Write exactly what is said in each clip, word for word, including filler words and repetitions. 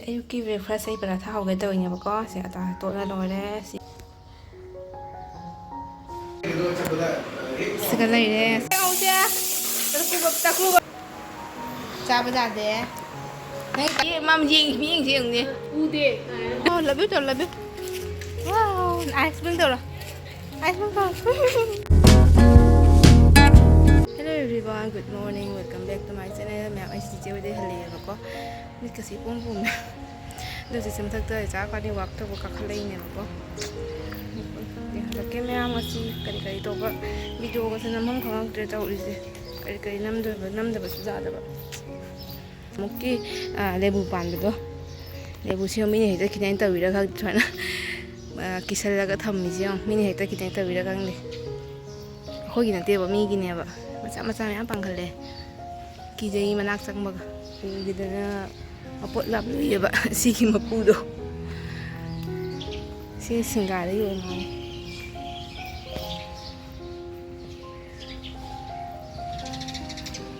ꯑꯌꯨꯛꯀꯤ breakfast ꯑꯩ ꯄꯔꯥꯊꯥ ꯍꯧꯒꯦ ꯇꯧꯔꯤꯅꯦꯕꯀꯣ꯫ ꯁꯤ ꯑꯇꯥ ꯇꯣꯠꯂ ꯂꯣꯏꯔꯦ꯫ ꯁꯤ ꯁꯤꯒ ꯂꯩꯔꯦ꯫ ꯌꯦꯡꯉꯨꯁꯦ꯫ ꯇꯀꯂꯨꯕ, ꯇꯀꯂꯨꯕ꯫ ꯆꯥꯕ ꯌꯥꯗꯦ꯫ ꯅꯪ ꯃꯥ ꯌꯦꯡ-, ꯃꯤꯠꯌꯦꯡꯁꯦ ꯌꯦꯡꯉꯨꯅꯦ꯫ ꯎꯗꯦ꯫ ꯑꯣ, love you ꯇꯧꯔꯣ, love you꯫ Wow, ice cream ꯇꯧꯔꯣ꯫ Hello everyone, good morning, welcome back to my channel. ꯃꯌꯥꯝ, ꯑꯩꯁꯦ ꯆꯤꯆꯦ ꯍꯣꯏꯗꯩ ꯍꯜꯂꯛꯑꯦꯕꯀꯣ꯫ ꯃꯤꯠꯀꯁꯦ ꯏꯄꯣꯝ ꯄꯣꯝꯃꯦ꯫ ꯑꯗꯨ ꯆꯤꯆꯦ ꯃꯊꯛꯇ ꯏꯆꯥ ꯏꯕꯥꯅꯤ walk ꯇꯧꯕ ꯀꯥꯈꯠꯂꯛꯏꯅꯦꯕꯀꯣ꯫ ꯍꯜꯂꯛꯀꯦ ꯃꯌꯥꯝ, ꯉꯁꯤ ꯀꯔꯤ ꯀꯔꯤ ꯇꯧꯕ, videoꯒꯁꯦ ꯅꯝꯐꯝ ꯈꯪꯉꯛꯇ꯭ꯔꯦ ꯇꯧꯔꯤꯁꯦ꯫ ꯀꯔꯤ ꯀꯔꯤ ꯅꯝꯗꯣꯏꯕ, ꯅꯝꯗꯕꯁꯨ ꯌꯥꯗꯕ꯫ ꯑꯃꯨꯛꯀꯤ, ꯑ, ꯂꯦꯕꯨ ꯄꯥꯟꯕꯗꯣ, ꯂꯦꯕꯨꯁꯦ ꯃꯤꯅ ꯍꯦꯛꯇ ꯈꯤꯇꯪ ꯇꯧꯔꯤꯔꯥ ꯈꯪꯗꯦ, ꯁꯨꯃꯥꯏꯅ, ꯑ, ꯀꯤꯁꯜꯂꯒ ꯊꯝꯃꯤꯁꯦ ꯌꯦꯡꯉꯣ, ꯃꯤꯅ ꯍꯦꯛꯇ ꯈꯤꯇꯪ ꯇꯧꯔꯤꯔꯥ ꯈꯪꯗꯦ꯫ ꯑꯩꯈꯣꯏꯒꯤ ꯅꯠꯇꯦꯕ, ꯃꯤꯒꯤꯅꯦꯕ꯫ ꯃꯆꯥ ꯃꯆꯥ ꯃꯌꯥꯝ ꯄꯥꯟꯈꯠꯂꯦ꯫ ꯀꯤꯖꯩ ꯃꯅꯥꯛ ꯆꯪꯕꯒ꯫ ꯎꯈꯤꯗꯅ ꯃꯄꯣꯠ ꯂꯥꯞꯂꯨꯏꯌꯦꯕ ꯁꯤꯒꯤ ꯃꯄꯨꯗꯣ꯫ ꯁꯤ ꯁꯤꯡꯒꯥꯗ ꯌꯣꯟ ꯃꯥꯜꯂꯦ꯫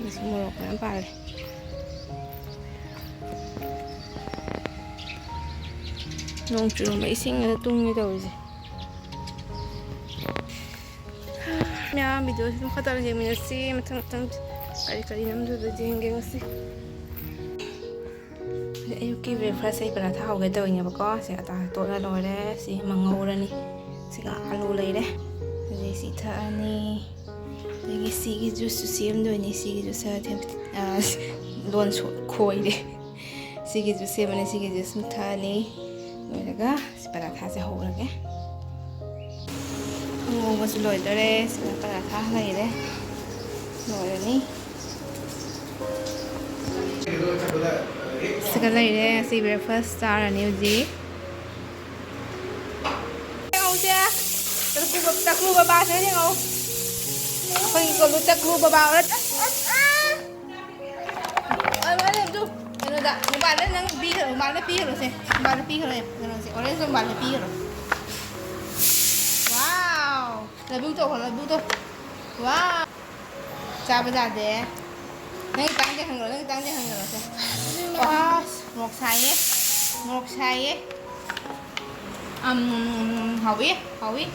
ꯃꯁꯤ ꯃꯣꯔꯣꯛ ꯃꯌꯥꯝ ꯄꯥꯜꯂꯦ꯫ ꯅꯣꯡ ꯆꯨꯔꯝꯕ ꯏꯁꯤꯡ ꯑꯗ ꯇꯨꯡꯉꯦ ꯇꯧꯔꯤꯁꯦ꯫ ꯃꯌꯥꯝ videoꯁꯤ ꯃꯈꯥ ꯇꯥꯅ ꯌꯦꯡꯃꯤꯟꯅꯁꯤ꯫ ꯃꯊꯪ ꯃꯊꯪ ꯀꯔꯤ ꯀꯔꯤ ꯅꯝꯗꯣꯏꯕ ꯌꯦꯡꯒꯦ ꯉꯁꯤ꯫ ꯑꯌꯨꯛꯀꯤ breakfast ꯑꯩ ꯄꯔꯥꯊꯥ ꯍꯧꯒꯦ ꯇꯧꯔꯤꯅꯦꯕꯀꯣ꯫ ꯁꯤ ꯑꯇꯥ ꯇꯣꯠꯂ ꯂꯣꯏꯔꯦ꯫ ꯁꯤ ꯑꯃ ꯉꯧꯔꯅꯤ꯫ ꯁꯤꯒ ꯑꯂꯨ ꯂꯩꯔꯦ꯫ ꯑꯗꯩ ꯁꯤ ꯊꯛꯑꯅꯤ꯫ ꯑꯗꯒꯤ ꯁꯤꯒꯤ juiceꯁꯨ ꯁꯦꯝꯗꯣꯏꯅꯤ꯫ ꯁꯤꯒꯤ juice ꯊꯛꯑꯗꯤ, ꯑ, ꯂꯣꯟ ꯁꯣ-, ꯈꯣꯏꯔꯦ꯫ ꯁꯤꯒꯤ juice ꯁꯦꯝꯃꯅꯤ꯫ ꯁꯤꯒꯤ juice ꯑꯃ ꯊꯛꯑꯅꯤ꯫ ꯂꯣꯏꯔꯒ ꯁꯤ ꯄꯔꯥꯊꯥꯁꯦ ꯍꯧꯔꯒꯦ꯫ ꯉꯧꯕꯁꯨ ꯂꯣꯏꯗꯣꯔꯦ꯫ ꯁꯤꯗ ꯄꯔꯥꯊꯥ ꯂꯩꯔꯦ꯫ ꯂꯣꯏꯔꯅꯤ꯫ ꯁꯤꯒ ꯂꯩꯔꯦ꯫ ꯉꯁꯤ breakfast ꯆꯥꯔꯅꯤ ꯍꯧꯖꯤꯛ꯫ ꯌꯦꯡꯉꯧꯁꯦ꯫ ꯆꯀ꯭ꯔꯨ ꯕ-, ꯆꯀ꯭ꯔꯨ ꯕꯕꯥꯁꯦ ꯌꯦꯡꯉꯧ꯫ ꯑꯩꯈꯣꯏꯒꯤ ꯀꯣꯂꯨ ꯆꯀ꯭ꯔꯨ ꯕꯕꯥ ꯑꯣꯏꯔ-, ꯑꯁ, ꯑꯁ, ꯑꯥ! ꯑ, ꯑ, ꯑꯗꯨ ꯀꯩꯅꯣꯗ, ꯃꯣꯕꯥꯏꯜꯗ ꯅꯪ ꯄꯤꯈ꯭ꯔꯣ, ꯃꯣꯕꯥꯏꯜꯗ ꯄꯤꯈ꯭ꯔꯣꯁꯦ꯫ ꯃꯣꯕꯥꯏꯜꯗ ꯄꯤꯈ꯭ꯔꯣ, ꯀꯩꯅꯣꯁꯦ, orangeꯗꯣ ꯃꯣꯕꯥꯏꯜꯗ ꯄꯤꯈ꯭ꯔꯣ꯫ Wow! Love you ꯇꯧꯈ꯭ꯔꯣ, love you ꯇꯧ꯫ Wow! ꯆꯥꯕ ꯌꯥꯗꯦ꯫ ꯅꯪꯒꯤ ꯇꯥꯡꯖꯦ ꯍꯪꯈ꯭ꯔꯣ, ꯅꯪꯒꯤ ꯇꯥꯡꯖꯦ ꯍꯪꯈ꯭ꯔꯣꯁꯦ꯫ ꯑꯁ, ꯃꯣꯔꯣꯛ ꯁꯥꯏꯌꯦ, ꯃꯣꯔꯣꯛ ꯁꯥꯏꯌꯦ꯫ ꯑꯝ, ꯍꯥꯎꯏ, ꯍꯥꯎꯏ꯫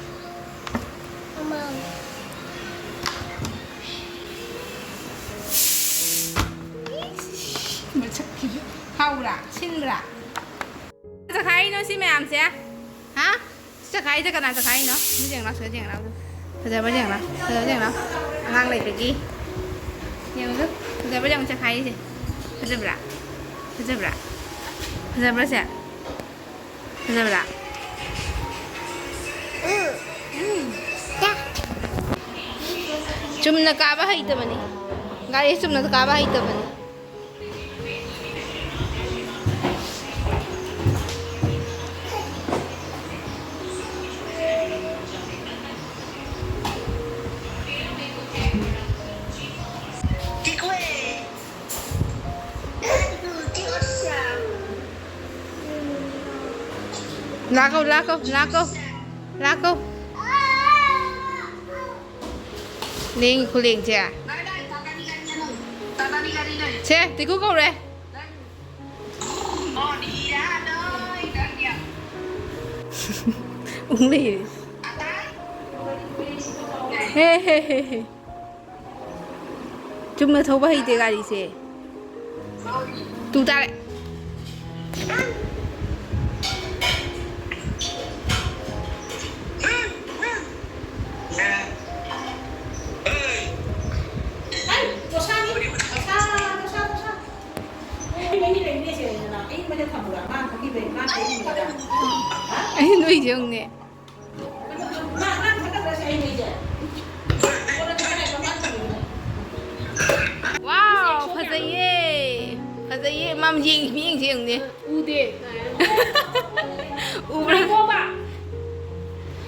ꯃꯁꯛꯁꯤꯗꯤ꯫ ꯍꯥꯎꯕ꯭ꯔꯥ? ꯁꯤꯟꯕ꯭ꯔꯥ? ꯆꯈꯥꯏꯔꯤꯅꯣ ꯁꯤ ꯃꯌꯥꯝꯁꯦ? ꯍꯥ? ꯆꯈꯥꯏꯔꯤꯁꯦ ꯀꯅꯥ ꯆꯈꯥꯏꯔꯤꯅꯣ? ꯃꯤ ꯌꯦꯡꯉꯨ ꯂꯥꯎ, ꯁꯤꯗ ꯌꯦꯡꯉꯨ ꯂꯥꯎ꯫ ꯐꯖꯕ꯭ꯔꯥ ꯌꯦꯡꯉꯨ ꯂꯥꯎ, ꯐꯖꯕ꯭ꯔꯥ ꯌꯦꯡꯉꯨ ꯂꯥꯎ꯫ ꯑꯉꯥꯡ ꯂꯩꯕꯒꯤ꯫ ꯌꯦꯡꯉꯨ ꯆꯨ꯫ ꯐꯖꯕ꯭ꯔꯥ ꯌꯦꯡꯉꯨ ꯆꯈꯥꯏꯔꯤꯁꯦ? ꯐꯖꯕ꯭ꯔꯥ? ꯐꯖꯕ꯭ꯔꯥ? ꯐꯖꯕ꯭ꯔꯥ ꯁꯦ? ꯐꯖꯕ꯭ꯔꯥ? ꯎꯝ꯫ ꯆꯨꯝꯅ ꯀꯥꯕ ꯍꯩꯇꯕꯅꯤ꯫ ꯒꯥꯔꯤ ꯆꯨꯝꯅ ꯀꯥꯕ ꯍꯩꯇꯕꯅꯤ꯫ ꯂꯥꯛꯀꯧ, ꯂꯥꯛꯀꯧ, ꯂꯥꯛꯀꯧ, ꯂꯥꯛꯀꯧ꯫ ꯂꯦꯡꯉꯤ ꯈꯨꯂꯦꯡꯁꯦ꯫ ꯁꯦ, ꯇꯤꯀꯨ ꯀꯧꯔꯦ꯫ ꯎꯪ ꯂꯩꯔꯦ꯫ ꯍꯦ, ꯍꯦ, ꯍꯦ, ꯍꯦ꯫ ꯆꯨꯝꯅ ꯊꯧꯕ ꯍꯩꯇꯦ ꯒꯥꯔꯤꯁꯦ꯫ ꯇꯨ ꯇꯥꯔꯦ꯫ ꯑꯩ ꯅꯣꯏꯁꯦ ꯌꯦꯡꯉꯨꯅꯦ꯫ ꯋꯥꯎ, ꯐꯖꯩꯌꯦ꯫ ꯐꯖꯩꯌꯦ꯫ ꯃꯥ ꯌꯦꯡ-, ꯃꯤꯠꯌꯦꯡꯁꯦ ꯌꯦꯡꯉꯨꯅꯦ꯫ ꯎꯗꯦ꯫ ꯎꯕ꯭ꯔꯥ? ꯉꯥꯏꯈꯣꯕ꯫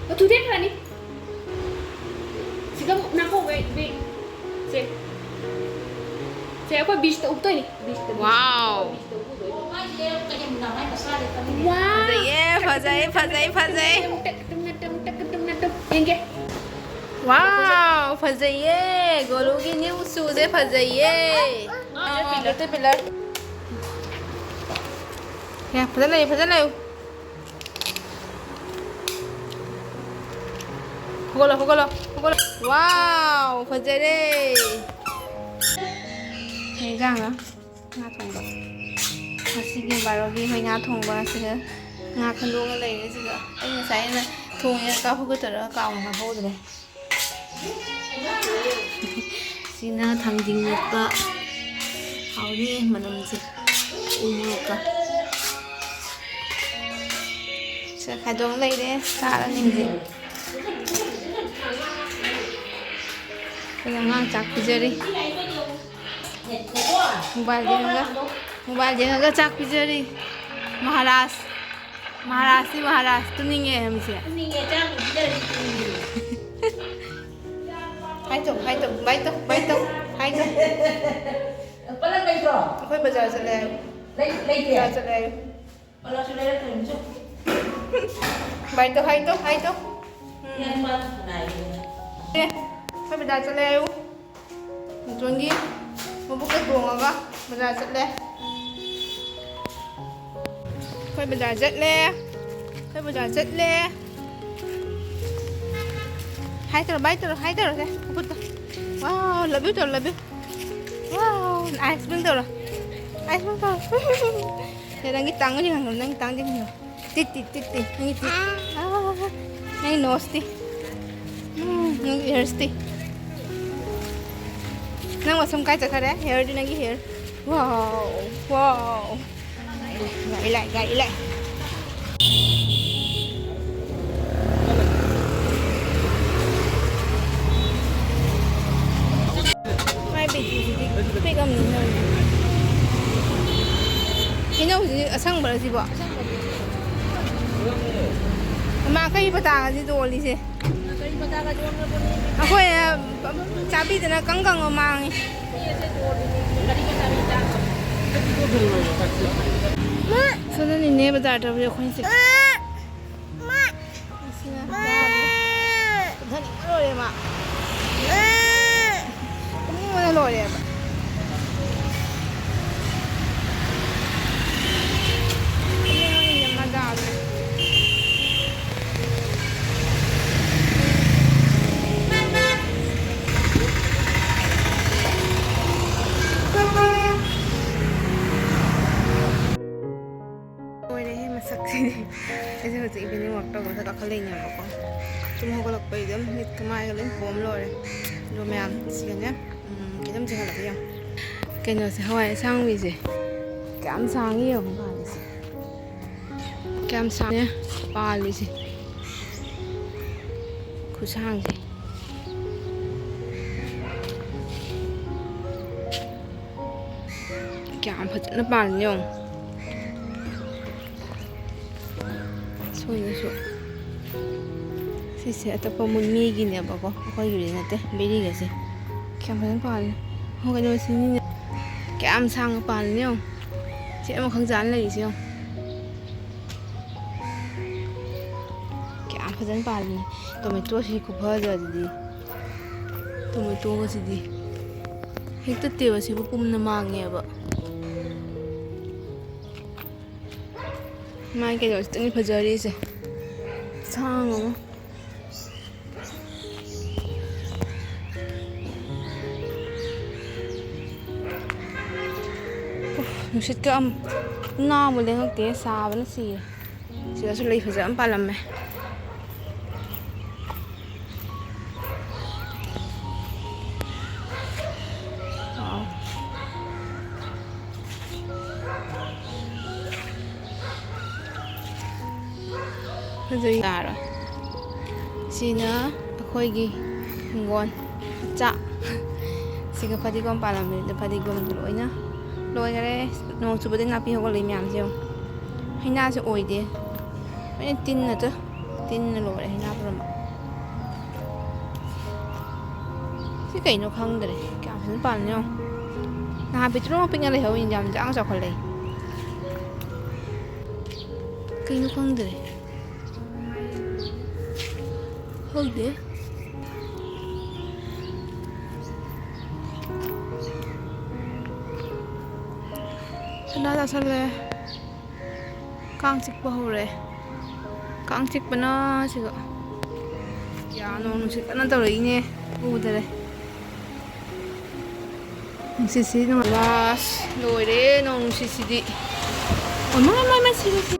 ꯃꯇꯨꯗꯤ ꯐꯅꯤ꯫ ꯁꯤꯗ ꯑꯃꯨꯛ ꯅꯥꯀꯣꯡ ꯋꯦ, ꯋꯦ꯫ ꯁꯦ꯫ ꯁꯦ, ꯑꯩꯈꯣꯏ ꯕꯤꯁꯇ ꯎꯞꯇꯣꯏꯅꯤ꯫ ꯕꯤꯁꯇ, ꯕꯤꯁꯇ꯫ ꯋꯥꯎ꯫ ꯕꯤꯁꯇ ꯎꯞꯇꯣꯏꯅꯤ꯫ ꯋꯥꯎ꯫ ꯐꯖꯩꯌꯦ, ꯐꯖꯩ, ꯐꯖꯩ, ꯐꯖꯩ꯫ ꯌꯦꯡꯒꯦ꯫ ꯋꯥꯎ, ꯐꯖꯩꯌꯦ꯫ ꯒꯣꯂꯨꯒꯤ new shoeꯁꯦ ꯐꯖꯩꯌꯦ꯫ ꯑꯥ, ꯑꯥ, caterpillar꯫ ꯌꯥ, ꯐꯖꯅ ꯂꯩꯌꯨ, ꯐꯖꯅ ꯂꯩꯌꯨ꯫ ꯍꯧꯒꯠꯂꯣ, ꯍꯧꯒꯠꯂꯣ, ꯍꯧꯒꯠꯂꯣ꯫ ꯋꯥꯎ, ꯐꯖꯔꯦ꯫ ꯀꯩ ꯏꯟꯖꯥꯡꯅꯣ? ꯉꯥ ꯊꯣꯡꯕ꯫ ꯉꯁꯤꯒꯤ ꯕꯥꯔꯣꯒꯤ ꯑꯩꯈꯣꯏ ꯉꯥ ꯊꯣꯡꯕ꯫ ꯁꯤꯗ ꯉꯥ ꯈꯟꯗꯣꯛꯑꯒ ꯂꯩꯔꯦ꯫ ꯁꯤꯗ ꯑꯩ ꯉꯁꯥꯏ ꯑꯩꯅ ꯊꯣꯡꯉꯦ ꯀꯥꯞꯍꯧꯒꯦ ꯇꯧꯔꯒ ꯀꯥꯎꯅ ꯀꯥꯞꯍꯧꯗ꯭ꯔꯦ꯫ ꯁꯤꯅ ꯊꯥꯡꯖꯤꯡ ꯃꯦꯠꯄ꯫ ꯍꯥꯎꯅꯤ ꯃꯅꯝꯁꯦ꯫ ꯎ ꯃꯣꯔꯣꯛꯀ꯫ ꯁꯤꯗ ꯈꯥꯏꯗꯣꯛ ꯂꯩꯔꯦ꯫ ꯆꯥꯔꯅꯤ ꯍꯧꯖꯤꯛ꯫ ꯑꯩꯈꯣꯏ ꯑꯉꯥꯡ ꯆꯥꯛ ꯄꯤꯖꯔꯤ꯫ ꯃꯣꯕꯥꯏꯜ ꯌꯦꯡꯉꯒ, ꯃꯣꯕꯥꯏꯜ ꯌꯦꯡꯉꯒ ꯆꯥꯛ ꯄꯤꯖꯔꯤ꯫ ꯃꯍꯥꯔꯥꯖ, ꯃꯍꯥꯔꯥꯖꯁꯤ ꯃꯍꯥꯔꯥꯖ꯫ ꯇꯨꯝꯅꯤꯡꯉꯦ ꯃꯁꯦ꯫ ꯇꯨꯝꯅꯤꯡꯉꯦ, ꯆꯥꯛ ꯄꯤꯖꯔꯗꯤ ꯇꯨꯝꯅꯤꯡꯉꯦ꯫ ꯍꯥꯏ ꯇꯧ, ꯍꯥꯏ ꯇꯧ, ꯕꯥꯏ ꯇꯧ, ꯕꯥꯏ ꯇꯧ, ꯍꯥꯏ ꯇꯧ꯫ ꯄꯂꯪ ꯂꯩꯇ꯭ꯔꯣ? ꯑꯩꯈꯣꯏ ꯕꯖꯥꯔ ꯆꯠꯂꯦ ꯍꯥꯏꯌꯨ꯫ ꯂꯩ-, ꯂꯩꯇꯦ? ꯕꯖꯥꯔ ꯆꯠꯂꯦ ꯍꯥꯏꯌꯨ꯫ ꯄꯂꯪꯁꯨ ꯂꯩꯔꯛꯇꯣꯏꯅꯤ, ꯆꯣ꯫ ꯕꯥꯏ ꯇꯧ, ꯍꯥꯏ ꯇꯧ, ꯍꯥꯏ ꯇꯧ꯫ ꯎꯝ꯫ ꯌꯥꯏꯃ ꯅꯥꯏꯌꯦ꯫ ꯑꯦ, ꯑꯩꯈꯣꯏ ꯕꯖꯥꯔ ꯆꯠꯂꯦ ꯍꯥꯏꯌꯨ꯫ ꯅꯦꯇꯣꯟꯒꯤ ꯃꯕꯨꯛꯀ ꯇꯣꯡꯉꯒ ꯕꯖꯥꯔ ꯆꯠꯂꯦ꯫ ꯑꯩꯈꯣꯏ ꯕꯖꯥꯔ ꯆꯠꯂꯦ꯫ ꯑꯩꯈꯣꯏ ꯕꯖꯥꯔ ꯆꯠꯂꯦ꯫ ꯍꯥꯏ ꯇꯧꯔꯣ, ꯕꯥꯏ ꯇꯧꯔꯣ, ꯍꯥꯏ ꯇꯧꯔꯣ, ꯁꯦ, ꯃꯈꯨꯠꯇꯣ꯫ Wow, love you ꯇꯧꯔꯣ, love you꯫ Wow, ice cream ꯇꯧꯔꯣ꯫ Ice cream ꯇꯧꯔꯣ꯫ ꯁꯦ, ꯅꯪꯒꯤ ꯇꯥꯡ ꯌꯦꯡꯍꯜꯂꯣ, ꯅꯪꯒꯤ ꯇꯥꯡ ꯌꯦꯡꯍꯜꯂꯣ꯫ ꯇꯤꯠ, ꯇꯤꯠ, ꯇꯤꯠ, ꯇꯤꯠ꯫ ꯅꯪꯒꯤ ꯇꯤꯠ꯫ ꯑꯥ, ꯅꯪꯒꯤ nose ꯇꯤ꯫ ꯎꯝ, ꯅꯪꯒꯤ ears ꯇꯤ꯫ ꯅꯪ ꯃꯁꯝ ꯀꯥꯏ ꯆꯠꯈꯔꯦ? Hair ꯗꯤ ꯅꯪꯒꯤ hair꯫ Wow, wow꯫ ꯒꯥꯔꯤ ꯂꯥꯛꯑꯦ, ꯒꯥꯔꯤ ꯂꯥꯛꯑꯦ꯫ ꯃꯥꯏ ꯕꯦꯇ꯭ꯔꯤꯁꯤꯗꯤ ꯄꯤꯛꯑꯝꯅꯤꯅ꯫ ꯍꯩꯅꯧꯁꯤ ꯑꯁꯪꯕꯔ ꯁꯤꯕꯣ? ꯃꯥ ꯀꯔꯤ ꯄꯇꯥꯒꯁꯤ ꯌꯣꯜꯂꯤꯁꯦ? ꯑꯩꯈꯣꯏ, ꯑ, ꯆꯥꯕꯤꯗꯅ ꯀꯪ ꯀꯪꯕ ꯃꯥꯡꯉꯤ꯫ ꯁꯣꯝꯗꯅꯤꯅꯦ ꯕꯖꯥꯔ ꯇꯧꯔꯤ ꯑꯩꯈꯣꯏꯁꯦ꯫ ꯑꯁꯤꯅ ꯌꯥꯗ꯭ꯔꯦ꯫ ꯇꯨꯝꯊꯅꯤꯡꯕꯅ ꯂꯣꯏꯔꯦ ꯃꯥ꯫ ꯇꯨꯝꯅꯤꯡꯕꯅ ꯂꯣꯏꯔꯦꯕ꯫ ꯁꯛꯁꯤꯗꯤ꯫ ꯑꯩꯁꯦ ꯍꯧꯖꯤꯛ evening walk ꯇꯧꯕꯗ ꯀꯥꯈꯠꯂꯛꯏꯅꯦꯕꯀꯣ꯫ ꯇꯨꯝ ꯍꯧꯒꯠꯂꯛꯄꯩ ꯑꯗꯨꯝ ꯃꯤꯠꯀ ꯃꯥꯏꯒ ꯂꯣꯏ ꯄꯣꯝ ꯂꯣꯏꯔꯦ꯫ ꯑꯗꯣ ꯃꯌꯥꯝ ꯁꯤꯗꯅꯦ, ꯎꯝ, ꯀꯩꯅꯣꯝ ꯆꯤꯡꯍꯜꯂꯛꯀꯦ ꯌꯦꯡꯉꯣ꯫ ꯀꯩꯅꯣꯁꯦ, ꯍꯋꯥꯏ ꯑꯁꯥꯡꯕꯤꯁꯦ ꯀꯌꯥꯝ ꯁꯥꯡꯉꯤ ꯌꯦꯡꯉꯣ ꯄꯥꯜꯂꯤꯁꯦ꯫ ꯀꯌꯥꯝ ꯁꯥꯡꯉꯦ ꯄꯥꯜꯂꯤꯁꯦ꯫ ꯈꯨꯁꯥꯡꯁꯦ꯫ ꯀꯌꯥꯝ ꯐꯖꯅ ꯄꯥꯜꯂꯤ ꯌꯦꯡꯉꯣ꯫ ꯁꯣꯏꯗꯁꯨ꯫ ꯁꯤꯁꯦ ꯑꯇꯣꯞꯄ ꯃꯨꯟꯃꯤꯒꯤꯅꯦꯕꯀꯣ, ꯑꯩꯈꯣꯏꯒꯤꯗꯤ ꯅꯠꯇꯦ, ꯕꯦꯔꯤꯒꯁꯦ꯫ ꯀꯌꯥꯝ ꯐꯖꯅ ꯄꯥꯜꯂꯤ꯫ ꯍꯣ, ꯀꯩꯅꯣꯁꯤꯅꯤꯅꯦ꯫ ꯀꯌꯥꯝ ꯁꯥꯡꯅ ꯄꯥꯜꯂꯤ ꯌꯦꯡꯉꯣ꯫ ꯁꯤ ꯑꯃꯈꯛ ꯆꯥꯅ ꯂꯩꯔꯤꯁꯦ ꯌꯦꯡꯉꯣ꯫ ꯀꯌꯥꯝ ꯐꯖꯅ ꯄꯥꯜꯂꯤ꯫ ꯇꯣꯃꯦꯇꯣꯁꯤ ꯈꯨꯐꯖ ꯑꯗꯨꯗꯤ꯫ ꯇꯣꯃꯦꯇꯣꯒꯁꯤꯗꯤ ꯍꯦꯛꯇꯠꯇꯦꯕ, ꯁꯤꯕꯨ ꯄꯨꯝꯅ ꯃꯥꯡꯉꯦꯕ꯫ ꯃꯥꯏ ꯀꯩꯅꯣꯁꯤꯇꯅꯤ ꯐꯖꯔꯤꯁꯦ꯫ ꯁꯥꯡ ꯑꯃ꯫ ꯎꯐ, ꯅꯨꯡꯁꯤꯠꯀ ꯑꯝ ꯅꯥ ꯑꯃ ꯂꯦꯡꯉꯛꯇꯦ, ꯁꯥꯕꯅ ꯁꯤꯔꯦ꯫ ꯁꯤꯗꯁꯨ ꯂꯩ ꯐꯖꯕ ꯑꯃ ꯄꯥꯜꯂꯝꯃꯦ꯫ ꯋꯥꯎ꯫ ꯐꯖꯩ꯫ ꯌꯥꯔꯣꯏ꯫ ꯁꯤꯅ ꯑꯩꯈꯣꯏꯒꯤ ꯍꯤꯡꯒꯣꯜ ꯃꯆꯥ꯫ ꯁꯤꯒ ꯐꯗꯤꯒꯣꯝ ꯄꯥꯜꯂꯝꯃꯦ, ꯑꯗꯣ ꯐꯗꯤꯒꯣꯝꯗꯣ ꯂꯣꯏꯅ ꯂꯣꯏꯈꯔꯦ꯫ ꯅꯣꯡ ꯆꯨꯕꯗ ꯅꯥꯄꯤ ꯍꯧꯒꯠꯂꯛꯏ ꯃꯌꯥꯝꯁꯦ ꯌꯦꯡꯉꯣ꯫ ꯍꯩꯅꯥꯁꯦ ꯑꯣꯏꯗꯦ꯫ ꯂꯣꯏꯅ ꯇꯤꯟꯅ ꯆ-, ꯇꯤꯟꯅ ꯂꯣꯏꯔꯦ ꯍꯩꯅꯥ ꯄꯨꯝꯅꯃꯛ꯫ ꯁꯤ ꯀꯩꯅꯣ ꯈꯪꯗ꯭ꯔꯦ꯫ ꯀꯌꯥꯝ ꯐꯖꯅ ꯄꯥꯜꯂꯤꯅꯣ ꯌꯦꯡꯉꯣ꯫ ꯅꯍꯥꯟ ꯄꯤꯛꯇ꯭ꯔꯨ ꯄꯤꯛꯅ ꯂꯩꯍꯧꯔꯤꯅꯤ, ꯌꯥꯝ ꯌꯥꯡꯅ ꯆꯥꯎꯈꯠꯂꯛꯏ꯫ ꯀꯩꯅꯣ ꯈꯪꯗ꯭ꯔꯦ꯫ ꯈꯪꯗꯦ꯫ ꯁꯅꯥ ꯆꯥꯁꯜꯂꯦ꯫ ꯀꯥꯡ ꯆꯤꯛꯄ ꯍꯧꯔꯦ꯫ ꯀꯥꯡ ꯆꯤꯛꯄꯅ ꯁꯤꯒ꯫ ꯌꯥ, ꯅꯣꯡ ꯅꯨꯡꯁꯤꯠ ꯀꯟꯅ ꯇꯧꯔꯛꯏꯅꯦ꯫ ꯎꯗꯔꯦ꯫ ꯅꯨꯡꯁꯤꯠꯁꯤ ꯅꯨꯡꯉꯥꯏ-, ꯑꯁ, ꯂꯣꯏꯔꯦ ꯅꯣꯡ ꯅꯨꯡꯁꯤꯠꯁꯤꯗꯤ꯫ ꯑꯣ, ꯃꯥ, ꯃꯥ, ꯃꯥ, ꯁꯤꯔꯦ, ꯁꯤꯔꯦ꯫